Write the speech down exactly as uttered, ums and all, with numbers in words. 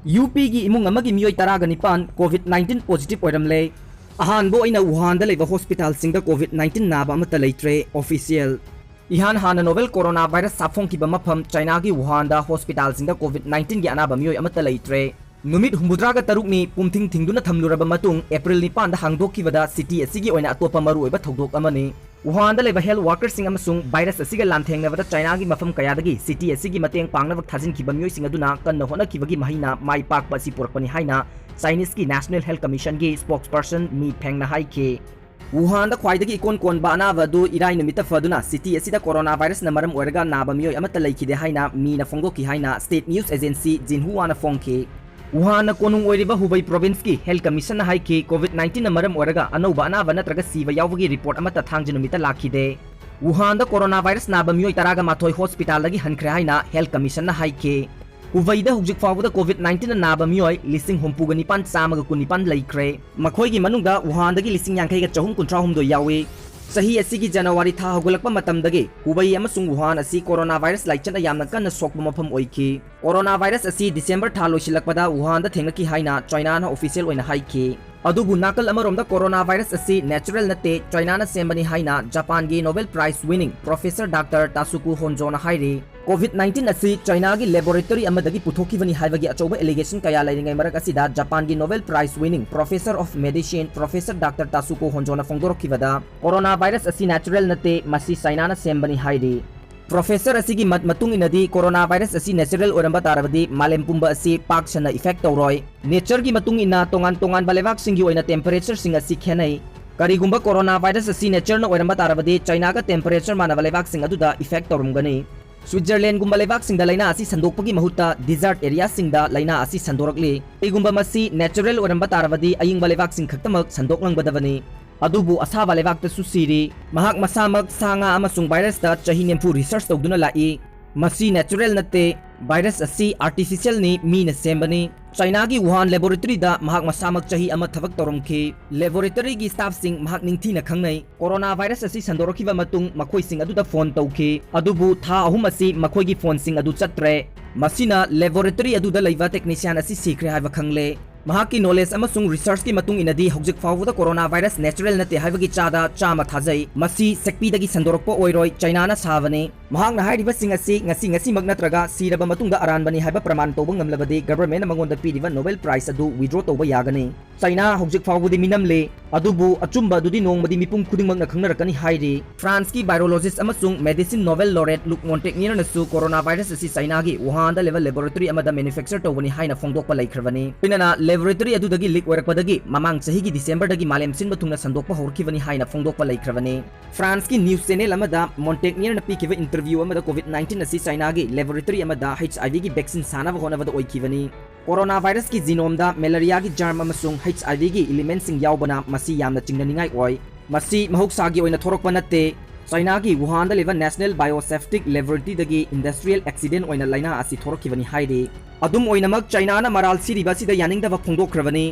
U ꯄꯤꯒꯤ ꯏꯃꯨꯡ ꯑꯃꯒꯤ ꯃꯤꯑꯣꯏ ꯇꯔꯥꯒ ꯅꯤꯄꯥꯟ COVID nineteen positive ꯑꯣꯏꯔꯝꯂꯦ꯫ ꯑꯍꯥꯟꯕ ꯑꯣꯏꯅ ꯋꯨꯍꯥꯟꯗ ꯂꯩꯕ ꯍꯣꯁꯄꯤꯇꯥꯜꯁꯤꯡꯗ COVID nineteen ꯅꯥꯕ ꯑꯃꯠꯇ ꯂꯩꯇ꯭ꯔꯦ꯫ Official꯫ ꯏꯍꯥꯟ ꯍꯥꯟꯅ novel corona virus ꯁꯥꯐꯣꯡꯈꯤꯕ ꯃꯐꯝ ꯆꯥꯏꯅꯥꯒꯤ ꯋꯨꯍꯥꯟꯗ ꯍꯣꯁꯄꯤꯇꯥꯜꯁꯤꯡꯗ COVID nineteen ꯒꯤ ꯑꯅꯥꯕ ꯃꯤꯑꯣꯏ ꯑꯃꯠꯇ ꯂꯩꯇ꯭ꯔꯦ꯫ ꯅꯨꯃꯤꯠ ꯍꯨꯝꯐꯨꯇꯔꯥꯒ ꯇꯔꯨꯛꯅꯤ ꯄꯨꯝꯊꯤꯡ ꯊꯤꯡꯗꯨꯅ ꯊꯝꯂꯨꯔꯕ ꯃꯇꯨꯡ April ꯅꯤꯄꯥꯟꯗ ꯍꯥꯡꯗꯣꯛꯈꯤꯕꯗ city ꯑꯁꯤꯒꯤ ꯑꯣꯏꯅ ꯑꯇꯣꯞꯄ ꯃꯔꯨꯑꯣꯏꯕ ꯊꯧꯗꯣꯛ ꯑꯃꯅꯤ꯫ ꯋꯨꯍꯥꯟꯗ ꯂꯩꯕ health workerꯁꯤꯡ ꯑꯃꯁꯨꯡ virus ꯑꯁꯤꯒ ꯂꯥꯟꯊꯦꯡꯅꯕꯗ ꯆꯥꯏꯅꯥꯒꯤ ꯃꯐꯝ ꯀꯌꯥꯗꯒꯤ city ꯑꯁꯤꯒꯤ ꯃꯇꯦꯡ ꯄꯥꯡꯅꯕ ꯊꯥꯖꯤꯟꯈꯤꯕ ꯃꯤꯑꯣꯏꯁꯤꯡ ꯑꯗꯨꯅ ꯀꯟꯅ ꯍꯣꯠꯅꯈꯤꯕꯒꯤ ꯃꯍꯩꯅ ꯃꯥꯏ ꯄꯥꯛꯄ ꯑꯁꯤ ꯄꯨꯔꯛꯄꯅꯤ ꯍꯥꯏꯅ Chineseꯀꯤ National Health Commissionꯒꯤ spokesperson Mi Fengꯅ ꯍꯥꯏꯈꯤ꯫ ꯋꯨꯍꯥꯟꯗ ꯈ꯭ꯋꯥꯏꯗꯒꯤ ꯏꯀꯣꯟ ꯀꯣꯟꯕ ꯑꯅꯥꯕ ꯑꯗꯨ ꯏꯔꯥꯏ ꯅꯨꯃꯤꯠꯇ ꯐꯗꯨꯅ city ꯑꯁꯤꯗ corona virusꯅ ꯃꯔꯝ ꯑꯣꯏꯔꯒ ꯅꯥꯕ ꯃꯤꯑꯣꯏ ꯑꯃꯠꯇ ꯂꯩꯈꯤꯗꯦ ꯍꯥꯏꯅ Miꯅ ꯐꯣꯡꯗꯣꯛꯈꯤ ꯍꯥꯏꯅ state news agency Xinhuaꯅ ꯐꯣꯡꯈꯤ꯫ ꯋꯨꯍꯥꯟꯅ ꯀꯣꯅꯨꯡ ꯑꯣꯏꯔꯤꯕ ꯍꯨꯕꯩ provinceꯀꯤ health commissionꯅ ꯍꯥꯏꯈꯤ, COVID nineteenꯅ ꯃꯔꯝ ꯑꯣꯏꯔꯒ ꯑꯅꯧꯕ ꯑꯅꯥꯕ ꯅꯠꯇ꯭ꯔꯒ ꯁꯤꯕ ꯌꯥꯎꯕꯒꯤ report ꯑꯃꯠꯇ ꯊꯥꯡꯖ ꯅꯨꯃꯤꯠꯇ ꯂꯥꯛꯈꯤꯗꯦ꯫ ꯋꯨꯍꯥꯟꯗ corona virus ꯅꯥꯕ ꯃꯤꯑꯣꯏ ꯇꯔꯥꯒ ꯃꯥꯊꯣꯏ hospitalꯗꯒꯤ ꯍꯟꯈ꯭ꯔꯦ ꯍꯥꯏꯅ health commissionꯅ ꯍꯥꯏꯈꯤ꯫ ꯍꯨꯕꯩꯗ ꯍꯧꯖꯤꯛ ꯐꯥꯎꯕꯗ COVID nineteenꯅ ꯅꯥꯕ ꯃꯤꯑꯣꯏ ꯂꯤꯁꯤꯡ ꯍꯨꯝꯐꯨꯒ ꯅꯤꯄꯥꯟ ꯆꯥꯝꯃꯒ ꯀꯨꯟꯅꯤꯄꯥꯟ ꯂꯩꯈ꯭ꯔꯦ꯫ ꯃꯈꯣꯏꯒꯤ ꯃꯅꯨꯡꯗ ꯋꯨꯍꯥꯟꯗꯒꯤ ꯂꯤꯁꯤꯡ ꯌꯥꯡꯈꯩꯒ ꯆꯍꯨꯝ ꯀꯨꯟꯊ꯭ꯔꯥ ꯍꯨꯝꯗꯣꯏ ꯌꯥꯎꯏ꯫ ꯆꯍꯤ ꯑꯁꯤꯒꯤ January ꯊꯥ ꯍꯧꯒꯠꯂꯛꯄ ꯃꯇꯝꯗꯒꯤ ꯍꯨꯕꯩ ꯑꯃꯁꯨꯡ ꯋꯨꯍꯥꯟ ꯑꯁꯤ corona virus ꯂꯥꯏꯆꯠꯅ ꯌꯥꯝꯅ ꯀꯟꯅ ꯁꯣꯛꯄ ꯃꯐꯝ ꯑꯣꯏꯈꯤ꯫ Corona virus ꯑꯁꯤ December ꯊꯥ ꯂꯣꯏꯁꯤꯜꯂꯛꯄꯗ ꯋꯨꯍꯥꯟꯗ ꯊꯦꯡꯅꯈꯤ ꯍꯥꯏꯅ Chinaꯅ official ꯑꯣꯏꯅ ꯍꯥꯏꯈꯤ꯫ ꯑꯗꯨꯕꯨ ꯅꯥꯀꯜ ꯑꯃꯔꯣꯝꯗ corona virus ꯑꯁꯤ natural ꯅꯠꯇꯦ, Chinaꯅ ꯁꯦꯝꯕꯅꯤ ꯍꯥꯏꯅ Japanꯒꯤ Nobel Prize winning Professor Doctor Tasuku Honjoꯅ ꯍꯥꯏꯔꯤ꯫ COVID nineteen ꯑꯁꯤ Chinaꯒꯤ laboratory ꯑꯃꯗꯒꯤ ꯄꯨꯊꯣꯛꯈꯤꯕꯅꯤ ꯍꯥꯏꯕꯒꯤ ꯑꯆꯧꯕ allegation ꯀꯌꯥ ꯂꯩꯔꯤꯉꯩ ꯃꯔꯛ ꯑꯁꯤꯗ Japanꯒꯤ Nobel Prize winning Professor of Medicine Professor Doctor Tasuku Honjoꯅ ꯐꯣꯡꯗꯣꯔꯛꯈꯤꯕꯗ corona virus ꯑꯁꯤ natural ꯅꯠꯇꯦ, ꯃꯁꯤ Chinaꯅ ꯁꯦꯝꯕꯅꯤ ꯍꯥꯏꯔꯤ꯫ Professor ꯑꯁꯤꯒꯤ ꯃꯠ ꯃꯇꯨꯡ ꯏꯟꯅꯗꯤ corona virus ꯑꯁꯤ natural ꯑꯣꯏꯔꯝꯕ ꯇꯥꯔꯕꯗꯤ ꯃꯥꯂꯦꯝ ꯄꯨꯝꯕ ꯑꯁꯤ ꯄꯥꯛ ꯁꯟꯅ effect ꯇꯧꯔꯣꯏ꯫ Natureꯒꯤ ꯃꯇꯨꯡ ꯏꯟꯅ ꯇꯣꯉꯥꯟ ꯇꯣꯉꯥꯟꯕ ꯂꯩꯕꯥꯛꯁꯤꯡꯒꯤ ꯑꯣꯏꯅ temperatureꯁꯤꯡ ꯑꯁꯤ ꯈꯦꯠꯅꯩ꯫ ꯀꯔꯤꯒꯨꯝꯕ corona virus ꯑꯁꯤ natureꯅ ꯑꯣꯏꯔꯝꯕ ꯇꯥꯔꯕꯗꯤ Chinaꯒ temperature ꯃꯥꯟꯅꯕ ꯂꯩꯕꯥꯛꯁꯤꯡ ꯑꯗꯨꯗ effect ꯇꯧꯔꯝꯒꯅꯤ꯫ Switzerlandꯒꯨꯝꯕ ꯂꯩꯕꯥꯛꯁꯤꯡꯗ ꯂꯥꯏꯅꯥ ꯑꯁꯤ ꯁꯟꯗꯣꯛꯄꯒꯤ ꯃꯍꯨꯠꯇ desert areaꯁꯤꯡꯗ ꯂꯥꯏꯅꯥ ꯑꯁꯤ ꯁꯟꯗꯣꯔꯛꯂꯤ꯫ ꯀꯔꯤꯒꯨꯝꯕ ꯃꯁꯤ natural ꯑꯣꯏꯔꯝꯕ ꯇꯥꯔꯕꯗꯤ ꯑꯏꯪꯕ ꯂꯩꯕꯥꯛꯁꯤꯡ ꯈꯛꯇꯃꯛ ꯁꯟꯗꯣꯛꯂꯝꯒꯗꯕꯅꯤ꯫ ꯑꯗꯨꯕꯨ ꯑꯁꯥꯕ ꯂꯩꯕꯥꯛꯇꯁꯨ ꯁꯤꯔꯤ꯫ ꯃꯍꯥꯛ ꯃꯁꯥꯃꯛ ꯁꯥ ꯉꯥ ꯑꯃꯁꯨꯡ virusꯇ ꯆꯍꯤ ꯅꯤꯐꯨ research ꯇꯧꯗꯨꯅ ꯂꯥꯛꯏ꯫ ꯃꯁꯤ natural ꯅꯠꯇꯦ꯫ Virus ꯑꯁꯤ artificial ꯅꯤ, ꯃꯤꯅ ꯁꯦꯝꯕꯅꯤ꯫ ꯆꯥꯏꯅꯥꯒꯤ ꯋꯨꯍꯥꯟ laboratory ꯗ ꯃꯍꯥꯛ ꯃꯁꯥꯃꯛ ꯆꯍꯤ ꯑꯃ ꯊꯕꯛ ꯇꯧꯔꯝꯈꯤ꯫ Laboratory ꯒꯤ staff ꯁꯤꯡ ꯃꯍꯥꯛ ꯅꯤꯡꯊꯤꯅ ꯈꯪꯅꯩ꯫ Corona virus ꯑꯁꯤ ꯁꯟꯗꯣꯔꯛꯈꯤꯕ ꯃꯇꯨꯡ ꯃꯈꯣꯏꯁꯤꯡ ꯑꯗꯨꯗ phone ꯇꯧꯈꯤ, ꯑꯗꯨꯕꯨ ꯊꯥ ꯑꯍꯨꯝ ꯑꯁꯤ ꯃꯈꯣꯏꯒꯤ phone ꯁꯤꯡ ꯑꯗꯨ ꯆꯠꯇ꯭ꯔꯦ꯫ ꯃꯁꯤꯅ laboratory ꯑꯗꯨꯗ ꯂꯩꯕ technician ꯑꯁꯤ ꯁꯤꯈ꯭ꯔꯦ ꯍꯥꯏꯕ ꯈꯪꯂꯦ꯫ ꯃꯍꯥꯛꯀꯤ knowledge ꯑꯃꯁꯨꯡ research ꯀꯤ ꯃꯇꯨꯡ ꯏꯟꯅꯗꯤ, ꯍꯧꯖꯤꯛ ꯐꯥꯎꯕꯗ corona virus natural ꯅꯠꯇꯦ ꯍꯥꯏꯕꯒꯤ ꯆꯥꯗ ꯆꯥꯝꯃ ꯊꯥꯖꯩ꯫ ꯃꯁꯤ ꯁꯛꯄꯤꯗꯒꯤ ꯁꯟꯗꯣꯔꯛꯄ ꯑꯣꯏꯔꯣꯏ, ꯆꯥꯏꯅꯥꯅ ꯁꯥꯕꯅꯤ꯫ ꯃꯍꯥꯛꯅ ꯍꯥꯏꯔꯤꯕꯁꯤꯡ ꯑꯁꯤ ꯉꯁꯤ ꯉꯁꯤꯃꯛ ꯅꯠꯇ꯭ꯔꯒ ꯁꯤꯔꯕ ꯃꯇꯨꯡꯗ ꯑꯔꯥꯟꯕꯅꯤ ꯍꯥꯏꯕ ꯄ꯭ꯔꯃꯥꯟ ꯇꯧꯕ ꯉꯝꯂꯕꯗꯤ, government ꯅ ꯃꯉꯣꯟꯗ ꯄꯤꯔꯤꯕ Nobel Prize ꯑꯗꯨ withdraw ꯇꯧꯕ ꯌꯥꯒꯅꯤ꯫ ꯆꯥꯏꯅꯥ ꯍꯧꯖꯤꯛ ꯐꯥꯎꯕꯗꯤ ꯃꯤꯅꯝꯂꯦ, ꯑꯗꯨꯕꯨ ꯑꯆꯨꯝꯕ ꯑꯗꯨꯗꯤ ꯅꯣꯡꯃꯗꯤ ꯃꯤꯄꯨꯝ ꯈꯨꯗꯤꯡꯃꯛꯅ ꯈꯪꯅꯔꯛꯀꯅꯤ ꯍꯥꯏꯔꯤ꯫ France ꯀꯤ virologist ꯑꯃꯁꯨꯡ medicine Nobel laureate Luc Montagnier ꯅꯁꯨ corona virus ꯑꯁꯤ ꯆꯥꯏꯅꯥꯒꯤ ꯋꯨꯍꯥꯟꯗ ꯂꯩꯕ laboratory ꯑꯃꯗ manufacture ꯇꯧꯕꯅꯤ ꯍꯥꯏꯅ ꯐꯣꯡꯗꯣꯛꯄ ꯂꯩꯈ꯭ꯔꯕꯅꯤ꯫ ꯂꯣꯏꯅꯅ laboratory ꯑꯗꯨꯗꯒꯤ leak ꯑꯣꯏꯔꯛꯄꯗꯒꯤ ꯃꯃꯥꯡ ꯆꯍꯤꯒꯤ December ꯗꯒꯤ ꯃꯥꯂꯦꯝ ꯁꯤꯟꯕ ꯊꯨꯡꯅ ꯁꯟꯗꯣꯛꯄ ꯍꯧꯔꯛꯈꯤꯕꯅꯤ ꯍꯥꯏꯅ ꯐꯣꯡꯗꯣꯛꯄ ꯂꯩꯈ꯭ꯔꯕꯅꯤ꯫ France ꯀꯤ news channel ꯑꯃꯗ Montagnier ꯅ ꯄꯤꯈꯤꯕ interview ꯑꯃꯗ COVID nineteen ꯑꯁꯤ ꯆꯥꯏꯅꯥꯒꯤ laboratory ꯑꯃꯗ HIV ꯒꯤ vaccine ꯁꯥꯅꯕ ꯍꯣꯠꯅꯕꯗ ꯑꯣꯏꯈꯤꯕꯅꯤ꯫ Corona virus ꯀꯤ genome ꯗ malaria ꯒꯤ germ ꯑꯃꯁꯨꯡ HIV ꯒꯤ element ꯁꯤꯡ ꯌꯥꯎꯕꯅ ꯃꯁꯤ ꯌꯥꯝꯅ ꯆꯤꯡꯅꯅꯤꯡꯉꯥꯏ ꯑꯣꯏ꯫ ꯃꯁꯤ ꯃꯍꯧꯁꯥꯒꯤ ꯑꯣꯏꯅ ꯊꯣꯔꯛꯄ ꯅꯠꯇꯦ꯫ ꯆꯥꯏꯅꯥꯒꯤ ꯋꯨꯍꯥꯟꯗ ꯂꯩꯕ National Biosafety Laboratory ꯗꯒꯤ industrial accident ꯑꯣꯏꯅ ꯂꯥꯏꯅꯥ ꯑꯁꯤ ꯊꯣꯔꯛꯈꯤꯕꯅꯤ ꯍꯥꯏꯔꯤ꯫ ꯑꯗꯨꯝ ꯑꯣꯏꯅꯃꯛ, ꯆꯥꯏꯅꯥꯅ ꯃꯔꯥꯜ ꯁꯤꯔꯤꯕ ꯑꯁꯤꯗ ꯌꯥꯅꯤꯡꯗꯕ ꯐꯣꯡꯗꯣꯛꯈ꯭ꯔꯕꯅꯤ꯫